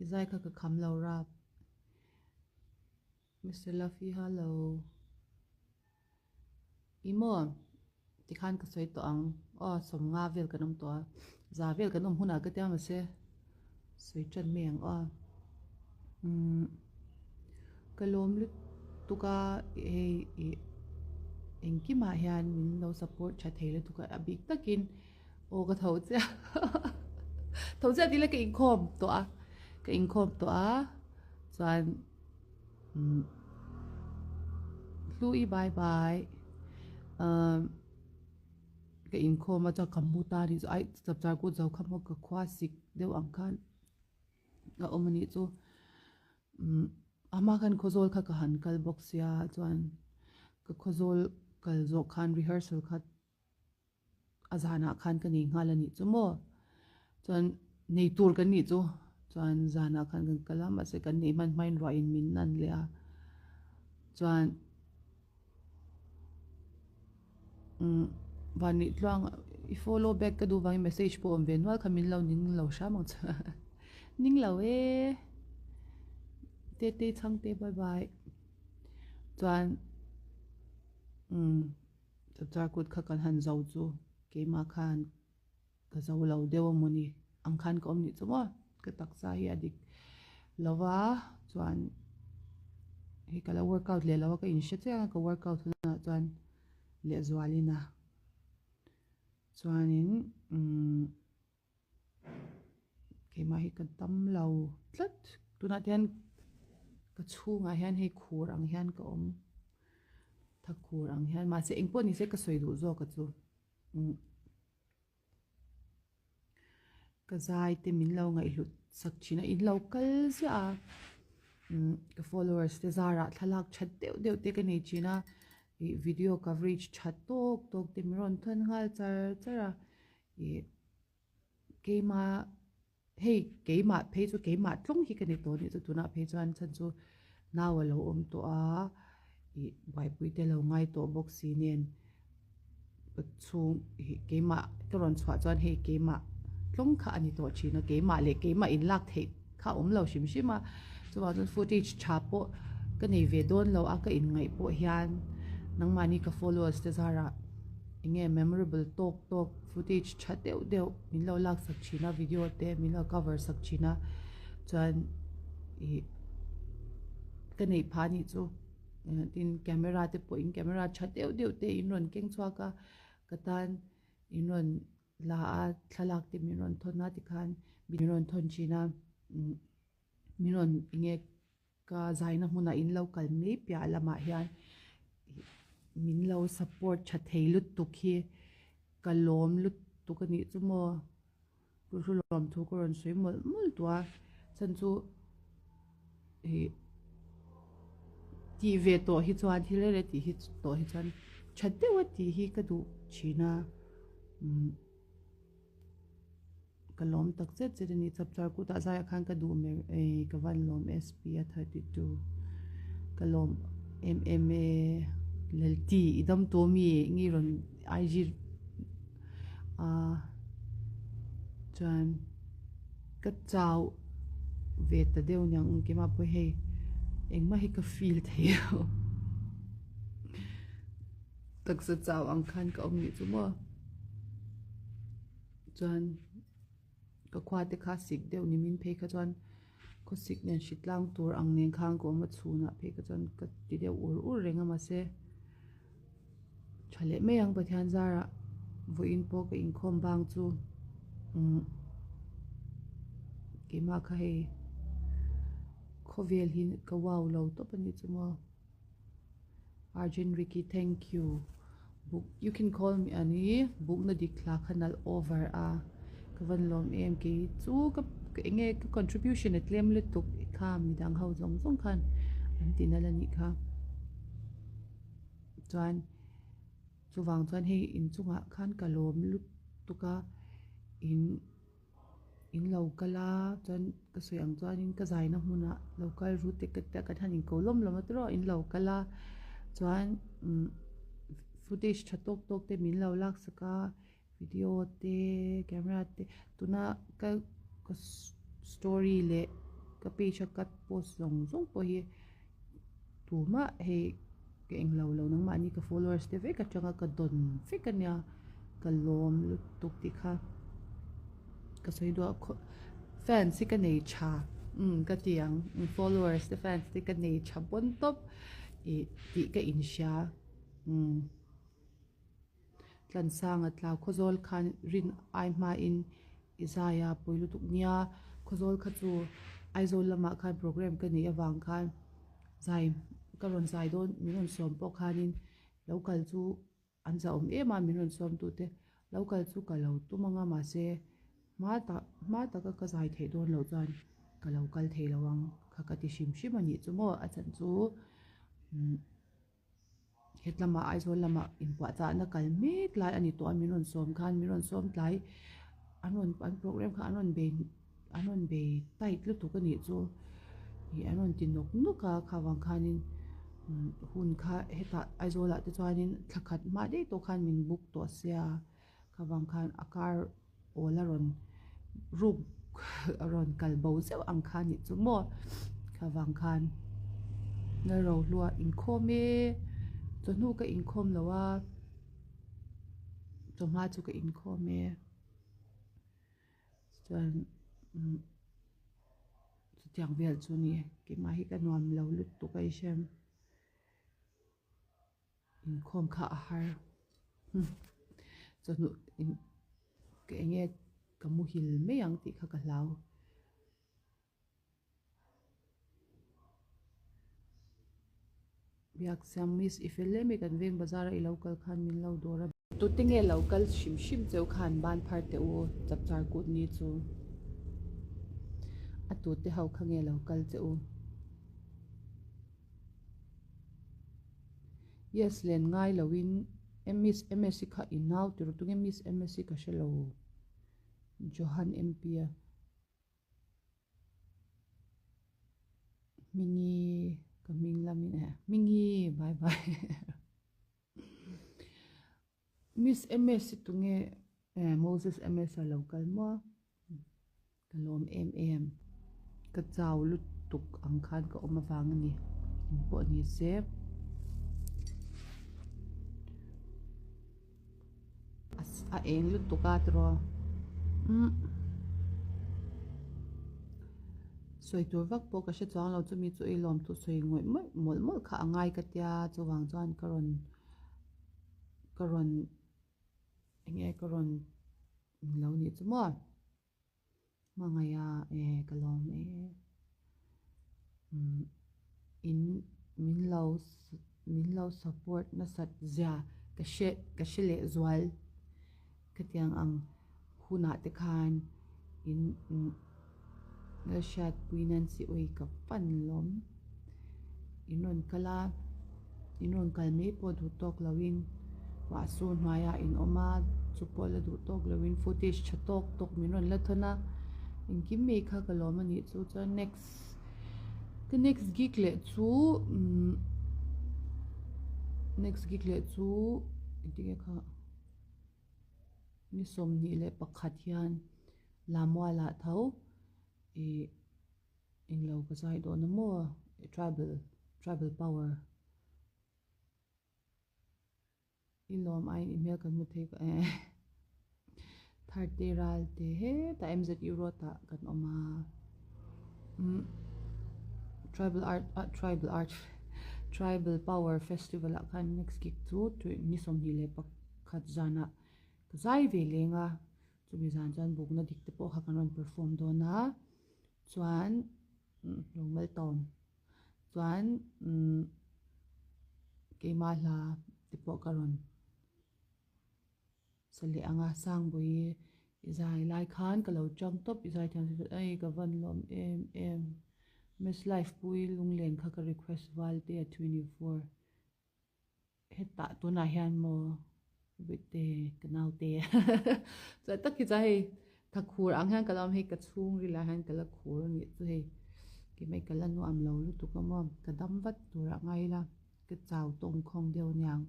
I zai kha ka kham lo rap. Mister Luffy hello. I maw? Tikhan ka sawi tawh ang. Aw 50 vel kan awm tawh a. Za vel kan awm hunah ka tia mahse sawi tan mai ang aw. Umm ka lawm lutuk a hei ih engkimah hian min lo support tha thei lutuk a a bik takin aw ka tho chiah tho chiah tih ila ka inkhawm tawh a ka inkhawm tawh a chuan. Hlui bye bye umm ka inkhawm a chuan ka mu ta anih chu ai chapchar kut zo kha maw ka khua sik deuh ang khan a awm anih chu umm a hma khan khawzawl kha ka han kal bawk sia chuan ka khawzawl kal zawh khan rehearsal kha. a zanah khan ka nei nghal a nih chu maw chuan nei tur kan nih chu chuan zanah khan kan kal a mahse kan neih hman hmain ruah in min nan leh a chuan umm van nih tluang i follow back ka duh vangin message pawh awm ve nual kha min lo ning lo hram ang che ning lo e tete chhangte bye bye chuan umm. Chapchar kut kha kan han zo chu keimah khan ka zo lo deuh a mawni ang khan ka awm nih chu maw ka taksa hi a dik lo va chuan hei ka lo workout leh lo a ka inhre chiang a ka workout hunah chuan lehzualin a chuanin umm. Keimah hi ka dam lo tlat tunah te hian ka chhungah hian hei khur ang hian ka awm tha khur ang hian mahse engpawh ni se ka sawi duh zawk a chu umm ka zai te min lo ngaihhlut sak thin a in lo kal ziah a umm ka followers te zarah thlalak that deuh deuh te ka nei thin a ih video coverage tha tawk tawk te min rawn thawn nghal char char a. Ih keimah hei keimah phei chu keimah tlawng hi ka ni tawh anih chu tunah phei chuan chhan chu nau a lo awm tawh a ih buaipui te lo ngai tawh bawk si nen ka chhung ih keimah ka rawn chhuah chuan hei keimah tlawng kha a ni tawh thin a keimah leh keimah in lak theih kha a awm lo hrim hrim a chuvang chuan footage tha pawh ka nei ve dawn lo a ka inngaih pawh hian nangmahni ka followers te zarah. Eng nge memorable tawk tawk footage tha deuh deuh min lo lak sak thin a video te min lo cover sak thin a chuan ih ka neih phah anih chu tin camera te pawh in camera tha deuh deuh te in rawn keng chhuak a ka tan in rawn la a thlalak te min rawn thawn a tikhan min rawn thawn thin a min rawn eng nge. Ka zaina hmunah in lo kal mai piah lamah hian min lo support tha thei lutuk hi ka lawm lutuk a nih chu maw chu lawm thu ka rawn sawi mawlh mawlh tawh a chhan chu ih tih ve tawh hi chuan thil reng reng tih hi tawh hi chuan tha deuh a tih hi ka duh thin a umm. Ka lawm tak zet zet a ni chapchar kutah zaiah khan ka duh mer ei ka van lawm sp a 32 ka lawm em em e lalti i dam tawh mi nge rawn IG a chuan ka chau ve ta deuh niang engkim ah pawh hei engmah hi ka feel thei lo taksa chau ang khan ka awm nih chu maw. Chuan ka khua te kha sik deuh ni min phei kha chuan khaw sik nen hri tlang tur ang nen khan ka awm a chhunah phei kha chuan ka ti deuh ur ur reng a mahse tha leh mai ang Pathian zarah vawiin pawh ka inkhawm bang chu umm keimah kha hei khawvel hi ka wow lo tawp a nih chu maw. Arjun Ricky thank you buk you can call me ani bukna dik thla kha nalh over a ka van lawm em kei chu ka enge ka contribution a tlem lutuk kha midang ho zawng zawng khan an ti nalh anih kha chuan chuvang chuan hei inchungah khan ka lawm lutuk a in. In lo kal a chuan ka sawi ang chuanin ka zaina hmunah lo kal ru te ka tia kan han inko lawm lawm a tiraw in lo kal a chuan umm footage tha tawk tawk te min lo lak sak a video te camera te tuna ka story leh. ka page a ka post zawng zawng pawh hi tumah hei ka englo lo nangmahni ka followers te vek atanga ka dawn vek a nia ka lawm lutuk tih kha ka sawi duh a fans hi ka nei tha umm ka ti ang followers te fans te ka nei tha pawn tawp ih tih ka inhria umm. Tlansanga tlau Khawzawl khan rin ai hmain i zai a pawi lutuk nia. Khawzawl kha chu Aizawl lamah khan programme ka neih avang khan zai ka rawn zai dawn min rawn sawm pawh khanin lo kal chu an zahawm em a min rawn sawm tute lo kal chu ka lo tum ang a mahse hma tak hma taka ka zai theih dawn loh chuan ka lo kal thei lo ang kha ka ti hrim hrim a nih chu maw a chhan chu umm. Hetlamah Aizawl lamah inpuahchahna kal mek lai a ni tawh a min rawn sawm khan min rawn sawm tlai an rawn an programme kha an rawn bei an rawn bei tight lutuk a nih chu ih an rawn ti nawk nawk a kha vang khanin hun kha hetah Aizawlah te chuanin thla khat hma daih tawh khan min book tawh sia kha vang khan a car awl a rawn ruk a rawn kal bo zeuh ang kha nih chu maw kha vang khan Lalrohlua inkhawm e chawhnu ka inkhawm lo a chawhma chu ka inkhawm e chuan umm chutiang vel chu a ni keimah hi ka nuam lo lutuk a i hrem. Inkhawm kha a har chawhnu in ka eng nge ka muhil mai ang tih kha ka hlau. Biaksiam miss i fel hle mai kan veng bazar a i lo kal khan min lo dawr a. Tute nge lo kal hrim hrim cheu khan ban phar teh u chapchar kut ni chu a tute ho kha nge lo kal che u. Yes len ngai lo in Miss Msi kha i nau ti rawh tunge Miss Msi ka hre lo Johan MP a Hmingi ka hming lam in eh Hmingi bye bye Miss Msi tunge eh Moses Ms a lo kal maw. Ka lawm em em. Ka chau lutuk ang khan ka awm avang a ni. Eng pawh ni se. A eng lutuk a tiraw. Umm. Sawi tur vak pawh ka hre chuang lo chumi chu ei lawm thu sawi ngawih mawlh mawlh mawlh kha a ngai ka tia chuvang chuan ka rawn ka rawn eng nge ka rawn Lo nih chu maw? Hmangaih a e ka lawm e. Umm in min lo min lo support nasat zia ka hre ka hre leh zual khatiang ang hunah te khan in umm Lalhriatpui Nancy Ui ka pan lawm. In rawn kal a, in rawn kal mai pawh duh tawk loin ruah sur hnuaiah in awm a, chu pawh la duh tawk loin footage tha tawk tawk min rawn la thawn a, engkim mai kha ka lawm a nih chu chuan next ka next gig leh chu umm next gig leh chu engtin nge kha ni 21 hian Lamualah tho ih. Englo ka zai dawn a maw tribal tribal power i lawm aiin i hmel kan hmu thei eh tharte ral te hetah MZU road ah kan awm a umm tribal art ah tribal art tribal power festival ah khan next gig chu ni 21 zanah ka zai ve leng a chumi zan chuan bukna dik te pawh kha kan rawn perform dawn a. Chuan lungmal tawm chuan umm keimah hla te pawh ka rawn sa leh ang a Sangbawi i zai lai khan ka lo chang tawp i zai thiam si ei ka van lawm em em Miss Life pui lunglen kha ka request val te a 24. Hetah tunah hian maw Bawihte ka naute chuan tak hi chuan hei tha khur ang hian ka lo awm hei ka chhungril ah hian ka la khur a nih chu hei keimah ka la nuam lo lutuk a maw ka dam vat tur ah ngai ila ka chau tawng khawng deuh aniang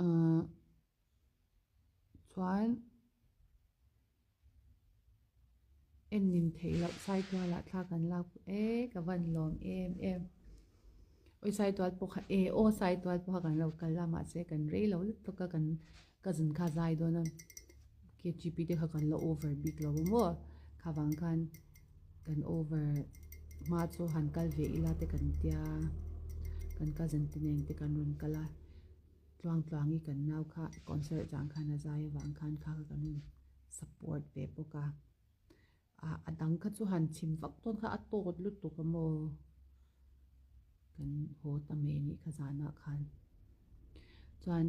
ahh chuan. En nin theih loh Saitualah thla kan lak e ka van lawm em em. Oi Saitual pawh kha e aw Saitual pawh kha kan lo kal a mahse kan rei lo lutuk a kan cousin kha zai dawn a K_G_P te kha kan la over bik lo a maw kha vang khan kan over hma chu han kal ve ila te kan tia kan cousin te nen te kan rawn kal a tluang tluang i kan nau kha concert zan khan a zai avang khan kha kha kan rawn support ve bawk a. Ah a dang kha chu han chim vak dawn kha a tawt lutuk a maw kan haw ta mai anih kha zanah khan chuan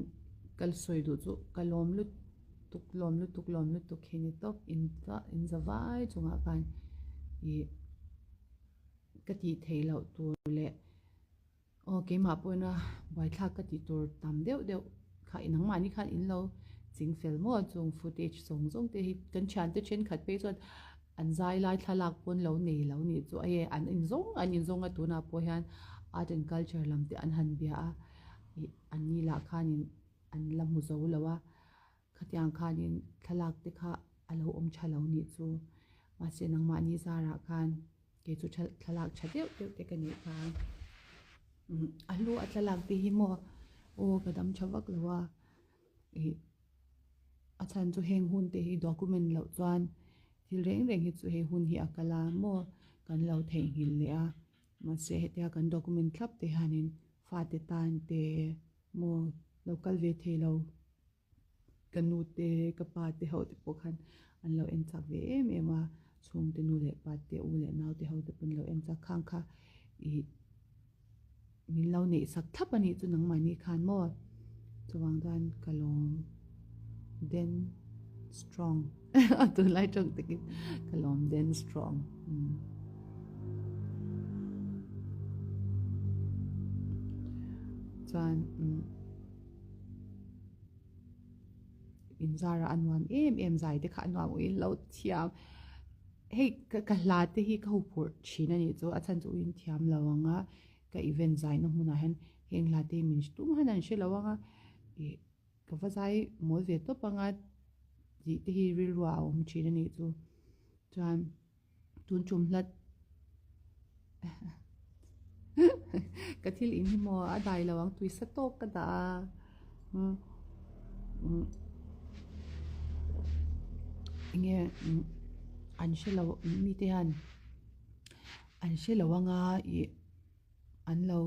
ka sawi duh chu ka lawm lutuk lawm lutuk lawm lutuk hi ni tawp in in za vai chungah khan ih ka tih theih loh tur leh. Aw keimah pawhin a buaithlak ka tih tur tam deuh deuh kha nangmahni khan in lo ching fel maw chung footage zawng zawng te hi kan thiante thenkhat phei chuan an zai lai thlalak pawn lo nei lo nih chu a e an inzawng an inzawng a tunah pawh hian art and culture lam te an han bia a ih an ni lah khanin an la hmu zo lo a khatiang khanin thlalak te kha a lo awm tha lo nih chu mahse nangmahni zarah khan. Kei chu thlalak tha deuh deuh te ka nih kha a hlu a thlalak te hi maw aw ka dam tha vak lo a ih a chhan chu heng hun te hi document loh chuan thil reng reng hi chu hei hun hi a kal a maw kan lo theihnghilh leh a mahse hetia kan document thlap te hianin fate tan te maw lo kal ve thei lo. Ka nu te ka pa te ho te pawh khan an lo en chak ve em em a, chhungte nu leh pa te u leh nau te ho te pawh an lo en chak khang kha ih min lo neih sak thlap a nih chu nangmahni khan maw chuvang chuan ka lawm den strong a tunlai tawng takin ka lawm den strong chuan. Inzara a nuam em em zai te kha a nuam uiin lo thiam hei ka ka hla te hi ka huphurh thin a nih chu a chhan chu uiin thiam lo ang a ka event zaina hmunah hian heng hla te hi min tum han an hre lo ang a ih ka va zai mawl ve tawp ang a tih te hi rilru ah a awm thin a nih chu chuan. Tun tum hlat ka thil in hi maw a dai lo ang tui sa tawk ka dah a enge an hre lo mite hian an hre lo anga ih an lo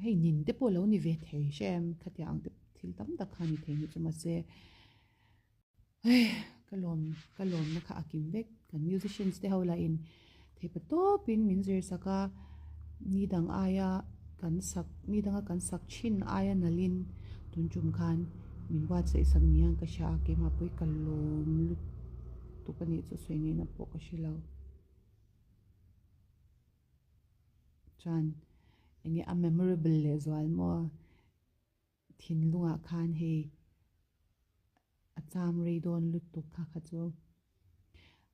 hei nin te pawh lo ni ve thei hrem khatiang ang te thil tam tak kha a ni thei ni chu mahse. Hei ka lawm ka lawmna kha a kim vek kan musicians te ho lah in theipa tawp in min zir sak a ni dang aia kan sak ni danga kan sak thin aia nalh in tun tum khan min buatsaih sak ni ang ka hria a keimah pawh hi ka lawm lutuk a nih chu sawi ngaihna pawh ka hre lo. Chuan enge a memorable leh zual maw. Thinlungah khan hei a cham rei dawn lutuk kha kha chu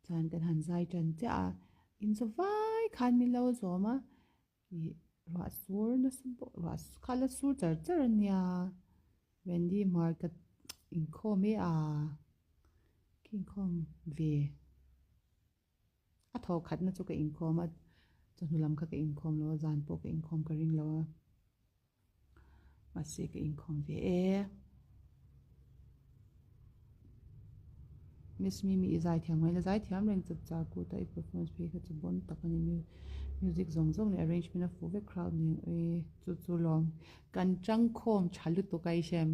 chuan kan han zai tan chiah a inchaw vai khan min lo zawm a ih ruah sur nasa bawk ruah kha la sur char char a nia Wendy hmar ka inkhawm e a ka inkhawm ve. A thaw khatna chu ka inkhawm a, chawhnu lam kha ka inkhawm lo a, zan pawh ka inkhawm ka ring lo a, mahse ka inkhawm ve e. Miss Mimi i zaithiam ngaih la zaithiam reng chap char kut a i performance phei kha chu bon tak a ni music zawng zawng leh arrangement a fuh vek crowd nen ui chu chu lawm kan tangkhawm tha lutuk a i hrem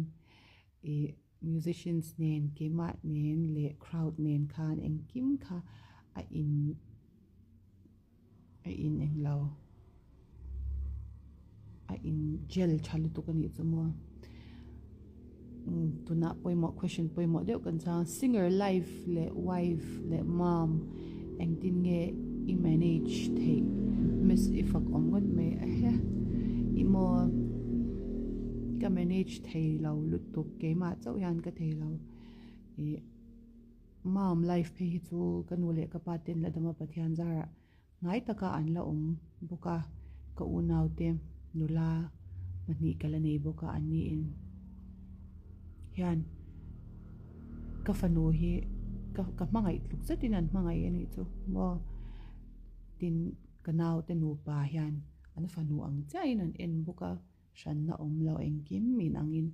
ih. Musicians nen, keimah nen leh crowd nen khan engkim kha a in a in englo a in gel tha lutuk a nih chu maw. Tunah pawimawh question pawimawh deuh kan chhang singer life leh wife leh mom engtin nge i manage theih miss i fak awm ngawt mai a he i maw ka manage thei lo lutuk keimah chauh hian ka thei lo ih mom life phei hi chu ka nu leh ka pa ten la dama Pathian zarah Hnai takah an la awm bawk a, ka unaute nula pahnih ka la nei bawk a, an niin hian ka fanu hi ka ka hmangaih tluk zetin an hmangaih a nih chu maw. Tin, ka naute nupa hian an fanu ang chiahin an en bawk a, hranna awm lo engkim in angin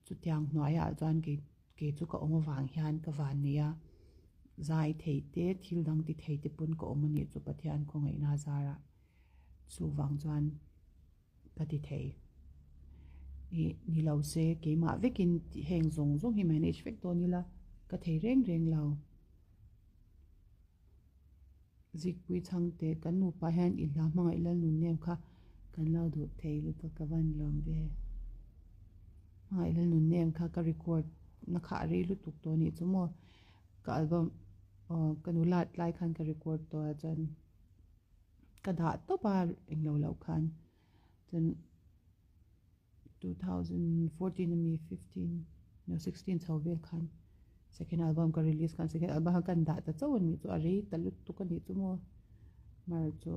chutiang hnuaiah chuan kei kei chu ka awm avang hian ka van nei a, zai thei te thil dang ti thei te pawn ka awm a nih chu Pathian khawngaihna zarah chuvang chuan ka ti thei. Ih ni lo se keimah vekin heng zawng zawng hi manage vek dawn ila ka thei reng reng lo. Zikpui chhangte kan nupa hian i hla hmangaih lal nun nem kha kan lo duh thei lutuk ka van lawm ve. Hmangaih lal nun nem kha ka record na kha a rei lutuk tawh anih chu maw ka album aw ka nulat lai khan ka record tawh a chuan ka dah tawp a englo loh khan chuan 2014 ami 15 no 16 chho vel khan second album ka release khan second album kha kan dah ta chauh anih chu a rei ta lutuk anih chu maw mar chu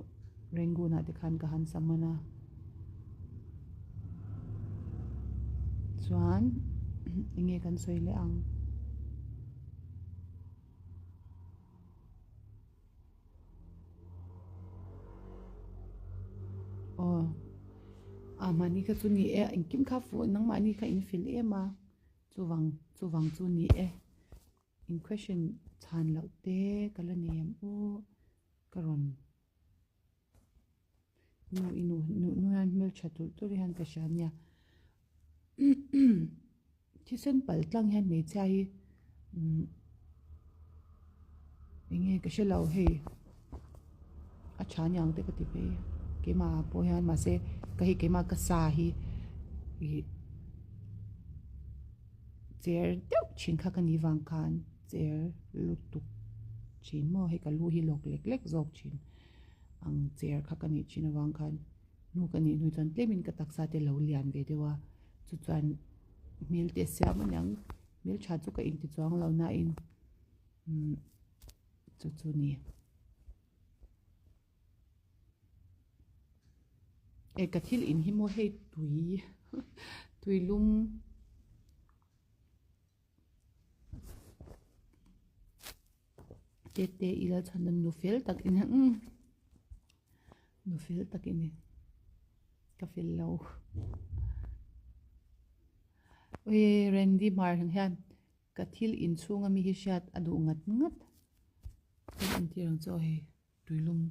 Rangoon ah te khan ka han summon a chuan enge kan sawi leh ang. Aw a mahni kha chu ni e engkim kha fuh nangmahni kha in fel em a chuvang chuvang chu ni e in question chhan loh te ka la nei ang aw ka rawn nu i nu nu nu hian hmeltha tulh tulh hian ka hria nia thisen pal tlang hian hmeichhia hi umm eng nge ka hre lo hei a tha niang te ka ti phei keimah ah pawh hian mahse ka hei keimah ka sa hi ih cher deuh thin kha ka nih vang khan cher lutuk thin maw hei ka lu hi lawk lek lek zawk thin ang cher kha ka nih thin avang khan nu ka nih hnu chuan tlemin ka taksa te lo lian ve deuh a chu chuan hmel te a siam aniang hmel tha chu ka inti chuang lo nain umm chu chu ni e ka thil in hi maw hei tui tui lum. Tete i la chhan dawn nu fel tak i ni umm nu fel tak i ni ka fel lo ui Randy hmar ang hian ka thil inchhung ami hi hriat a duh ngat ngat ka entir ang chu aw hei tuilum.